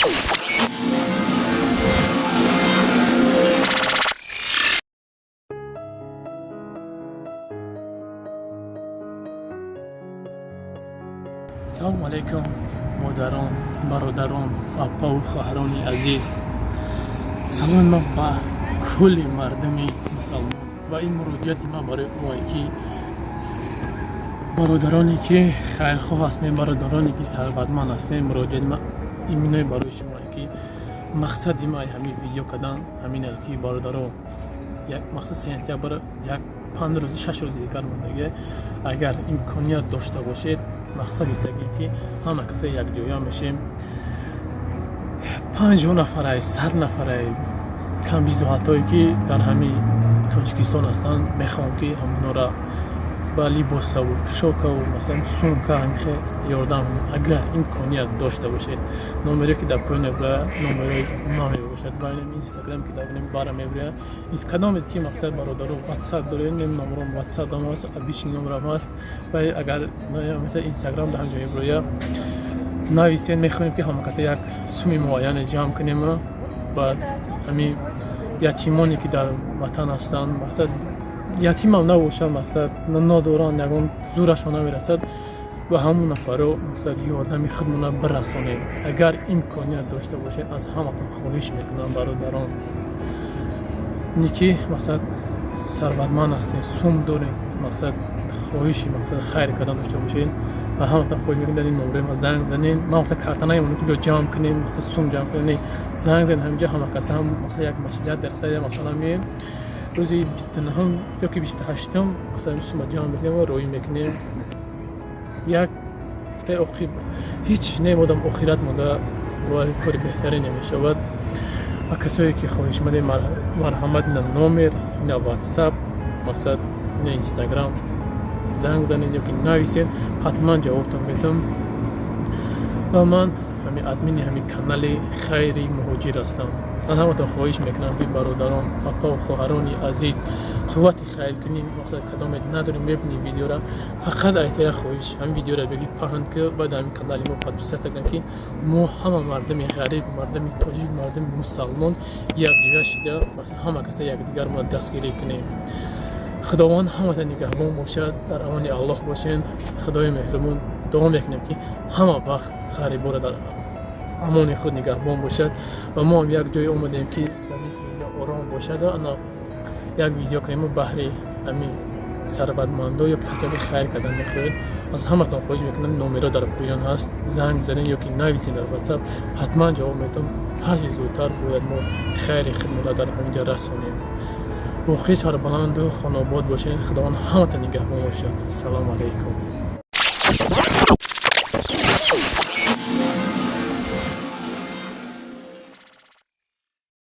Салому алейкум, модарон, бародарон, апаву хоҳарони азиз. Саломи ман ба кулли мардуми мусалмон ва ин муроҷиати ман барои ое ки бародароне ки хайрхоҳ ҳастем, бародароне ки сарватманд ҳастем, муроҷиати ман иминое барои шумо ки мақсади ман ҳамин видео кардан ҳамин аст ки, бародаро, як мақсад сентябр як 5 рӯзи, 6 рӯзи дигар мондагӣ. Агар имконият дошта бошед, мақсади таги ки ҳама каса якҷоя мешем, 50 нафарай, 100 нафарай, камбизоатҳое ки дар ҳамин Тоҷикистон ҳастанд, мехоҳам ки ҳамонора ба либосаву пӯшокаву, масалан, сумка ҳамихе ёрдам. Агар имконият дошта бошед, номере ки дар поён мебурад, номерои ма мебошад ва Инстаграм ки дар бара мебурад. Кадомед ки, мақсад, бародаро, Ватсап доред, номером Ватсапам ҳаст, обычный номерам ҳаст ва агар Инстаграм дар ҳамҷо мебурояд, нависед. Мехоҳем ки ҳама каса як суми муайяне ҷамъ кунем ва ҳамин ятимоне ки дар ватан ҳастанд, мақсад, ятимам набошанд, мақсад, надоранд, ягон зӯрашон намерасад, ва ҳамон нафаро, мақсад, ёрдами худмона бирасонем. Агар имконият дошта бошед, аз ҳаматон хоҳиш мекунам, бародарон, ки, мақсад, сарватманд ҳастем, сум дорем, мақсад, хоҳиши, мақсад, хайр кардан дошта бошед ва ҳаматон хоҳиш мекунем, дар ин номерои ма занг занед. Ман, мақсад, карта намемонам ки ҷамъ кунем, мақсад, сум ҷамъ кунем. Занг занед, ҳаминҷа ҳама каса ҳам, мақсад, як масъулият дар сари, масалан, меоем рӯзи 29-ум ёки 28-ум, масалан, сума ҷамъ мекунем ва роҳӣ мекунем. Як ҳеҷ немодам, охират монда, бовари кори беҳтаре намешавад. Ва касое ки хоҳишмандем, марҳамат, ина номер, ина Ватсап, мақсад, ина Инстаграм, занг занед ёки нависед, ҳатман ҷавобтон медиҳам. Ва ман ҳамин админи ҳамин канали Хайри Муҳоҷир ҳастам. Аз ҳаматон хоҳиш мекунам ки, бародарон, апаву хоҳарони азиз, қуввати хайркунӣ, мақсад, кадомед надорем, мебинӣ видеора, фақат айтая хоҳиш, ҳамин видеора беги паҳн ки баъд ҳамин канали мо подписаться кунед, ки мо ҳама мардуми ғариб, мардуми тоҷик, мардуми мусалмон якҷоя шида, масалан, ҳама каса якдигар мо дастгирӣ кунем. Худованд ҳамата нигаҳбон бошад, дар амони Аллоҳ бошед. Худои меҳрубон, дуо мекунем ки ҳама вақт ғариборо дар амони худ нигаҳбон бошад. Ва мо ҳам як ҷое омадем ки дар мисли инҷа ором бошад, ана як видео кунем баҳри ҳамин сарватмандо ё касое ки хайр кардан мехоҳед. Аз ҳаматон хоҳиш мекунам, номеро дар поён ҳаст, занг бизанед ё ки нависед дар Ватсап, ҳатман ҷавоб медиҳам. Ҳарчи зудтар бояд мо хайри худмонро дар ҳаминҷа расонем. Боқӣ сарбаланду хонобод бошед. Худованд ҳамата нигаҳбон бошад. Салому алайкум.